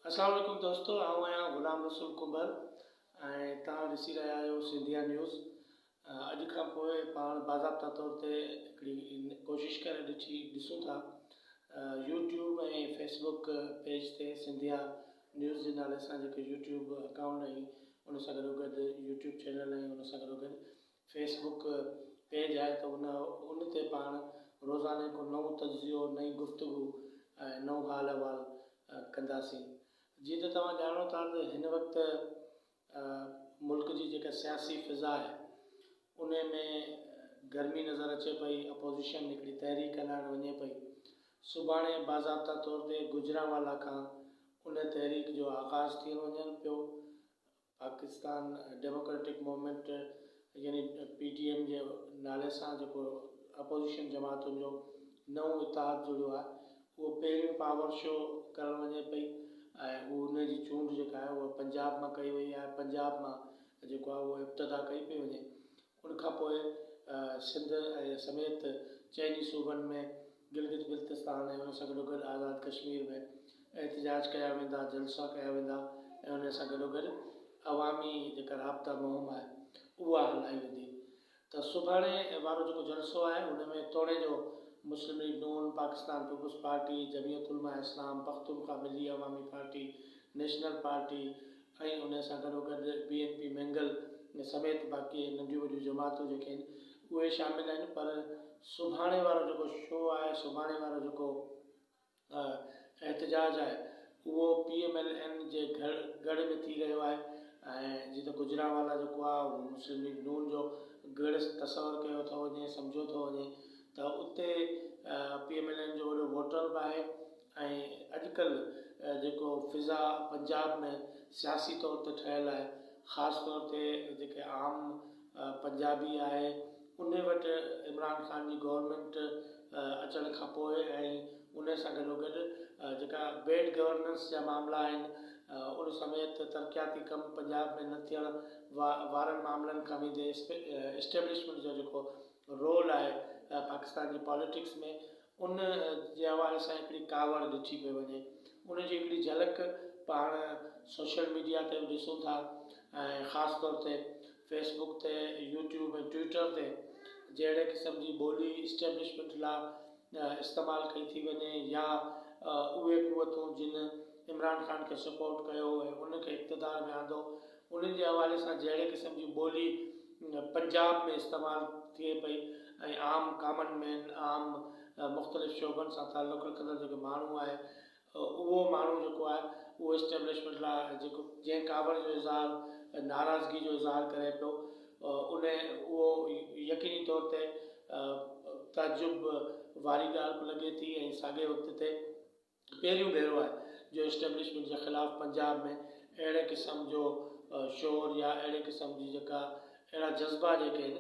اسلام عليڪم دوستو آئون آهيان غلام رسول ڪنڀر ۽ توهان ڏسي رهيا آهيو سنڌيا نيوز اڄ کان پوء پاڻ باضابطا طور تي هڪڙي ڪوشش ڪري ڏٺي ڏسون ٿا يوٽيوب ۽ فيسبوڪ پيج تي سنڌيا نيوز جي نالي سان جيڪو يوٽيوب اڪائونٽ ۽ ان سان گڏو گڏ يوٽيوب چينل ۽ ان سان گڏو گڏ فيس بڪ پيج آهي ته ان ان تي پاڻ روزاني ڪو نئون تجزيو، نئين گفتگو ۽ نئون حال احوال ڪنداسين. جيئن ته توهان ڄاڻو ٿا ته هن وقت ملڪ جي جيڪا سياسي فضا آهي ان ۾ گرمي نظر اچي پئي، اپوزيشن هڪڙي تحريڪ هلائڻ وڃي پئي. سڀاڻي باضابطا طور تي گجرانوالا کان ان تحريڪ جو آغاز ٿيڻ وڃي پيو. پاڪستان ڊيموڪريٽڪ موومينٽ يعني پي ڊي ايم جي نالي سان جيڪو اپوزيشن جماعتن جو نئون اتحاد جڙيو آهي اهو پهريون پاور شو ڪرڻ وڃي پئي ۽ اهو ان جي چونڊ جيڪا آهي اها پنجاب مان ڪئي وئي آهي پنجاب مان جيڪو آهي اهو ابتدا ڪئي پئي وڃي ان کان پوء سنڌ ۽ سميت چئني صوبن ۾ گلگت بلتستان ۽ ان سان گڏوگڏ آزاد ڪشمير ۾ احتجاج ڪيا ويندا، جلسا ڪيا ويندا ۽ ان سان گڏوگڏ عوامي جيڪا رابطا مهم آهي اها هلائي ويندي ته سڀاڻي وارو جيڪو جلسو آهي ان ۾ توڻي جو Muslim League Noon, Pakistan Peoples Party, Jamiat Ulema Islam, Pakhtunkhwa Milli Awami Party, National Party, ۽ ان سان گڏوگڏ بي اين پي مينگل سميت باقي ننڍيون وڏيون جماعتون جيڪي آهن اهي شامل آهن پر سڀاڻي وارو جيڪو شو آهي سڀاڻي وارو جيڪو احتجاج آهي اهو پي ايم ايل اين جي ڳڙهه ۾ ٿي رهيو آهي ۽ جيئن ته گجرانوالا جيڪو آهي اهو مسلم ليگ نون جو ڳڙهه تصور ڪيو ٿو وڃي سمجهيو ٿو وڃي ته اتي پي ايم ايل اين جو وڏو ووٽر به آهي ۽ اڄڪلهه جيڪو فضا پنجاب ۾ سياسي طور تي ٺهيل آهي خاص طور تي جيڪي عام پنجابي آهي انهي وٽ عمران خان جي گورنمينٽ اچڻ کان پوء ۽ انهي سان گڏو گڏ جيڪا بيڊ گورننس جا معاملا آهن ان سميت ترقياتي ڪم پنجاب ۾ نه ٿيڻ وارن معاملن کان ويندي اسٽيبلشمينٽ جو جيڪو رول آهي پاڪستان جي پاليٽڪس ۾ ان جي حوالي سان هڪڙي ڪاوڙ ڏٺي پئي وڃي. ان جي هڪڙي جهلڪ پاڻ سوشل ميڊيا تي به ڏسون ٿا ۽ خاص طور تي فيس بڪ تي، يوٽيوب ۽ ٽوئٽر تي جهڙي قسم جي ٻولي اسٽيبلشمينٽ لا استعمال ڪئي ٿي وڃي يا اهي قوتون جن عمران خان کي سپورٽ ڪيو ۽ ان کي اقتدار ۾ آندو انهن جي حوالي سان جهڙي قسم جي ٻولي پنجاب ۾ استعمال ٿئي پئي ۽ عام ڪامن مين، عام مختلف شعبن سان تعلق رکندڙ جيڪي ماڻهو آهي اهو ماڻهو جيڪو آهي اهو اسٽيبلشمينٽ لاء جيڪو جنهن ڪاوڙ جو اظهار ناراضگي جو اظهار ڪري پيو ان اهو يقيني طور تي تعجب واري ڳالهه به لڳي ٿي ۽ ساڳئي وقت تي پهريون ڀيرو آهي جو اسٽيبلشمينٽ جي خلاف پنجاب ۾ اهڙي قسم جو شور يا اهڙي قسم جي جيڪا اهڙا جذبا جيڪي آهن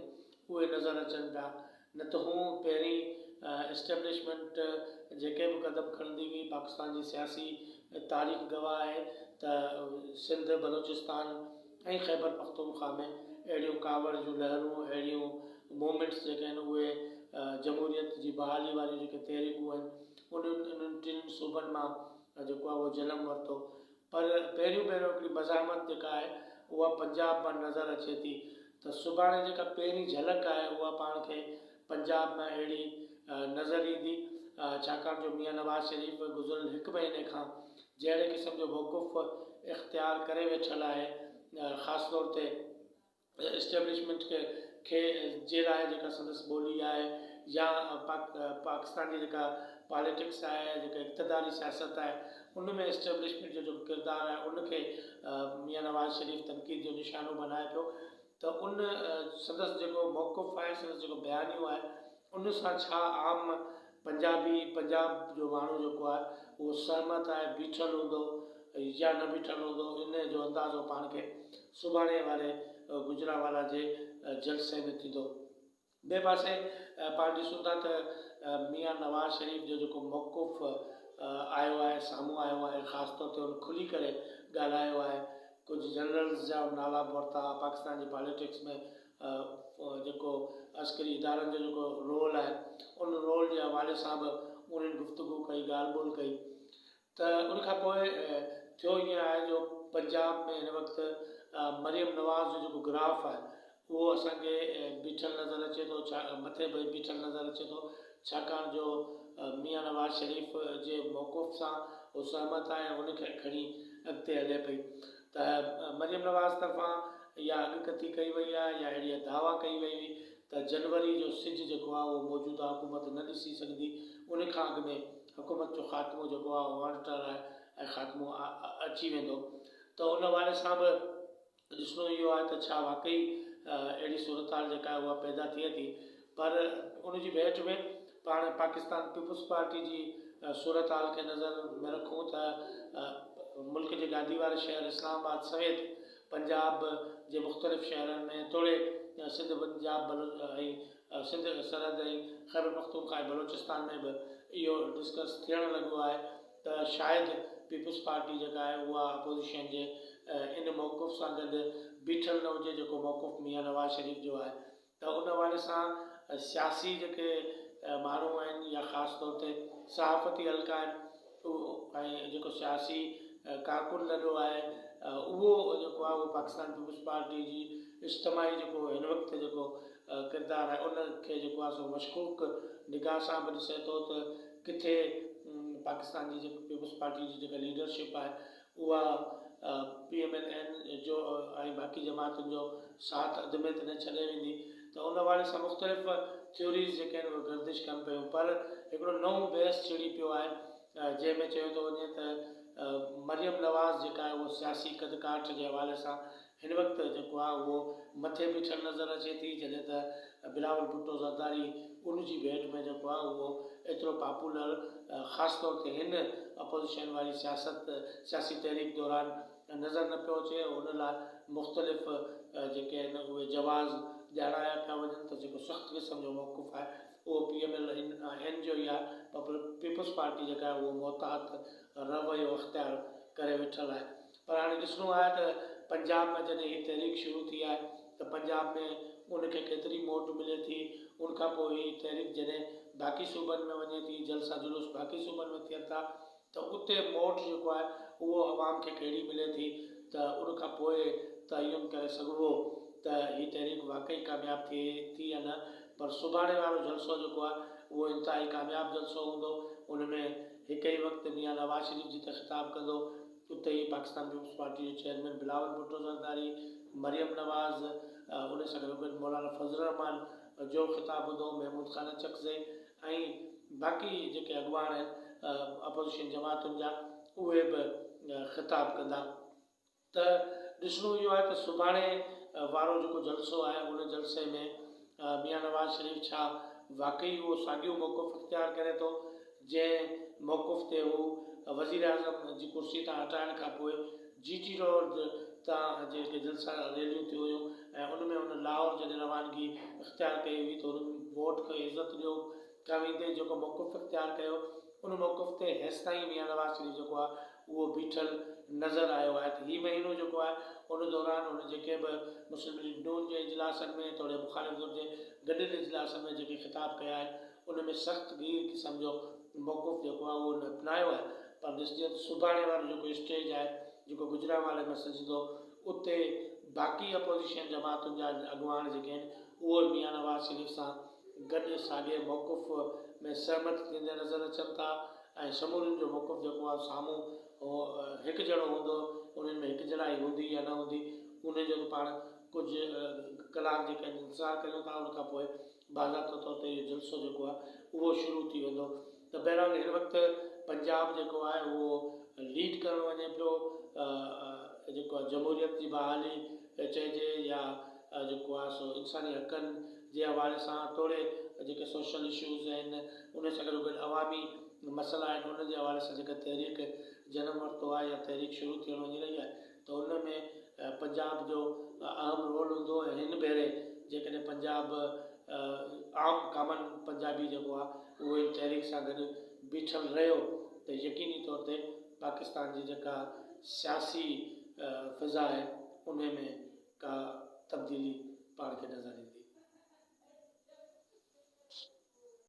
اهي نظر اچن پيا نه ته هون پهرين اسٽيبلشمينٽ جيڪي به قدم کڻندي هئي پاڪستان جي سياسي تاريخ گواهه آهي ته سنڌ بلوچستان ۽ خيبر پختونخوا ۾ اهڙيون ڪاوڙ جون لهرون اهڙيون موومينٽس جيڪي آهن اهي جمهوريت جي بحالي واريون جيڪي تحريڪون آهن انهن انهن ٽن صوبن مان جيڪو آهي اهو جنم ورتو پر پهريون ڀيرو هڪڙي مزاحمت جيڪا آهي اها پنجاب مان نظر اچي ٿي ته سڀاڻي جيڪا پهرين جهلڪ آهي اها پاڻ کي پنجاب مان اهڙي نظر ايندي ڇاڪاڻ جو ميان نواز شريف گذريل هڪ مهيني کان جهڙي قسم جو موقف اختيار ڪري ويٺل آهي خاص طور تي اسٽيبلشمينٽ کي جي لاء جيڪا سندس ٻولي آهي يا پاڪستان جي جيڪا پاليٽڪس آهي جيڪا اقتداري سياست آهي ان ۾ اسٽيبلشمينٽ جو جيڪو ڪردار آهي ان کي ميان نواز شريف تنقيد جو نشانو بنائي پيو ته ان سندس جيڪو موقف آهي سندس جيڪو بيانيو آهي ان سان ڇا عام پنجابي، پنجاب جو ماڻهو جيڪو آهي اهو سهمت آهي، بيٺل هوندو يا نه بيٺل هوندو ان جو اندازو پاڻ کي سڀاڻي واري گجرانوالا جي جلسي ۾ ٿيندو. ٻئي پاسي پاڻ ڏسون ٿا ته ميان نواز شريف جو جيڪو موقف آيو آهي سامهون آيو آهي خاص طور تي هن کلي ڪري ڳالهايو آهي ڪجهه جنرلز جا نالا به ورتا پاڪستان جي پاليٽڪس ۾ جيڪو عسڪري ادارن جو جيڪو رول آهي ان رول جي حوالي سان به انهن گفتگو ڪئي ڳالهه ٻولهه ڪئي ته ان کان پوء ٿيو ائين آهي جو پنجاب ۾ هن وقت مريم نواز جو جيڪو گراف آهي اهو اسان کي بيٺل نظر اچي ٿو ڇا مٿي بيٺل نظر اچي ٿو ڇاڪاڻ جو ميان نواز شريف جي موقف سان هو سهمت آهي ۽ ان کي کڻي اڳتي هلي پئي ته مريم نواز طرفان اها اڳڪٿي ڪئي وئي آهي يا اهڙي دعويٰ ڪئي وئي هئي ته جنوري جو سج جيڪو آهي اهو موجوده حڪومت نه ڏسي سگهندي ان کان اڳ ۾ حڪومت جو خاتمو جيڪو آهي اهو اڻٽر آهي ۽ خاتمو اچي ويندو ته ان حوالي سان به ڏسڻو اهو آهي ته ڇا واقعي اهڙي صورتحال جيڪا آهي اها پيدا ٿئي ٿي پر ان جي ڀيٽ ۾ پاڻ پاڪستان پيپلز پارٽي جي صورتحال کي نظر ۾ رکون ته ملڪ جي گادي واري شهر اسلام آباد سميت پنجاب جي مختلف شهرن ۾ توڙي سنڌ پنجاب ۽ سنڌ سرحد ۽ خيبرپختونخوا ۽ بلوچستان ۾ به اهو ڊسڪس ٿيڻ لڳو آهي ته شايد پيپلز پارٽي جيڪا آهي اها اپوزيشن جي ان موقف سان گڏ بيٺل نه هجي جيڪو موقف ميان نواز شريف جو آهي ته ان حوالي سان سياسي جيڪي ماڻهو آهن يا خاص طور تي صحافتي حلقا آهن ۽ جيڪو سياسي ڪارڪن لڏو آهي اهو جيڪو آهي اهو پاڪستان پيپلز پارٽي جي اجتماعي جيڪو هن وقت جيڪو ڪردار آهي ان کي جيڪو آهي سو مشڪوڪ نگاهه سان به ڏسي ٿو ته ڪٿي پاڪستان جي جيڪي پيپلز پارٽي جي جيڪا ليڊرشپ آهي اها پي ايم ايل اين جو ۽ باقي جماعتن جو ساٿ اڌ ۾ ته نه ڇڏي ويندي ته ان حوالي سان مختلف ٿيوريز جيڪي آهن اهي گردش ڪن پيون پر هڪڙو نئون بحث ڇڙي پيو آهي جنهن ۾ چيو ٿو وڃي ته مريم نواز جيڪا آهي اهو سياسي قد ڪاٺ جي حوالي سان هن وقت جيڪو آهي اهو مٿي بيٺل نظر اچي ٿي جڏهن ته بلاول ڀٽو زرداري ان جي ڀيٽ ۾ جيڪو آهي اهو ايترو پاپولر خاص طور تي هن اپوزيشن واري سياست سياسي تحريڪ دوران نظر نه پيو اچي ان لاء مختلف جيڪي آهن اهي جواز ڄاڻايا پيا وڃن ته جيڪو سخت قسم جو موقف آهي اهو پي ايم ايل اين جو ئي آهي پر پيپلز پارٽي جيڪا آهي اهو محتاط رويو اختيار ڪري ويٺل آهي پر هاڻي ڏسڻو آهي ته پنجاب ۾ جڏهن هي تحريڪ شروع ٿي آهي ته پنجاب ۾ ان کي ڪيتري موٽ ملي ٿي، ان کان پوء هي تحريڪ جڏهن باقي صوبن ۾ وڃي ٿي، جلسا جلوس باقي صوبن ۾ ٿين ٿا ته اتي موٽ جيڪو آهي اهو عوام کي ڪهڙي ملي ٿي ته ان کان پوء تعين ڪري سگهبو ته هي تحريڪ واقعي ڪامياب ٿئي ٿي يا نه پر سڀاڻي وارو جلسو جيڪو آهي اهو انتهائي ڪامياب جلسو هوندو ان ۾ هڪ ئي وقت ميان نواز شريف جتي خطاب ڪندو اتي ئي پاڪستان پيپلز پارٽي جو چيئرمين بلاول ڀٽو زرداري، مريم نواز، ان سان گڏوگڏ مولانا فضل الرحمان جو خطاب هوندو، محمود خان اچڪزئي ۽ باقي جيڪي اڳواڻ آهن اپوزيشن جماعتن جا اهي به خطاب ڪندا ته ڏسڻو اهو آهي ته سڀاڻي وارو جيڪو جلسو آهي ان جلسي ۾ ميان نواز شريف ڇا واقعي اهو ساڳيو موقف اختيار ڪري ٿو جنهن موقف تي هو وزيراعظم جي ڪرسي تان هٽائڻ کانپوء جي ٽي روڊ تان جيڪي جلسا ريليون ٿيون هيون ۽ ان ۾ هن لاهور جڏهن روانگي اختيار ڪئي هئي ته هن ووٽ کي عزت ڏيو کان ويندي جيڪو موقف اختيار ڪيو ان موقف تي هيستائين ميان نواز شريف جيڪو آهي اهو بيٺل نظر آيو آهي ته هي مهينو جيڪو آهي ان دوران هن جيڪي به مسلم ليگ نون جي اجلاسن ۾ توڙي مخالف ڌر جي گڏيل اجلاسن ۾ جيڪي خطاب ڪيا آهن ان ۾ سخت گير قسم جو موقف جيڪو آهي اهو هن اپنايو آهي پر ڏسجي ته سڀاڻي وارو جيڪو اسٽيج آهي جيڪو گجرانوالي ۾ سجندو اتي باقي اپوزيشن جماعتن جا اڳواڻ جيڪي آهن اهي ميان نواز شريف سان گڏ ساڳئي موقف ۾ سهمت ٿيندي نظر اچن ٿا ۽ سمورين جو موقف جيڪو آهي سامهون هڪجهڙو هوندو انهن ۾ هڪجهڙائي هوندي يا نه هوندي ان جو ته پاڻ ڪجهه ڪلاڪ جيڪي آهن انتظار ڪريون ٿا ان کان پوء باضابطه طور تي اهو جلسو جيڪو آهي اهو شروع ٿي ويندو ته بهرحال هن وقت پنجاب جيڪو آهي اهو ليڊ ڪرڻ وڃي پيو جيڪو آهي جمهوريت جي بحالي چئجي يا جيڪو آهي سو انساني حقن جي حوالي سان توڙي جيڪي سوشل اشوز آهن ان سان گڏو گڏ عوامي مسئلا آهن ان جي حوالي سان جيڪا تحريڪ جنم ورتو آهي يا تحريڪ شروع ٿيڻ وڃي رهي آهي ته ان ۾ پنجاب جو اهم رول هوندو ۽ هن ڀيري جيڪڏهن پنجاب عام ڪامن پنجابي جيڪو آهي اهو هن تحريڪ سان گڏ بيٺل رهيو ته يقيني طور تي پاڪستان جي جيڪا سياسي فضا آهي انهي ۾ ڪا تبديلي پاڻ کي نظر ايندي.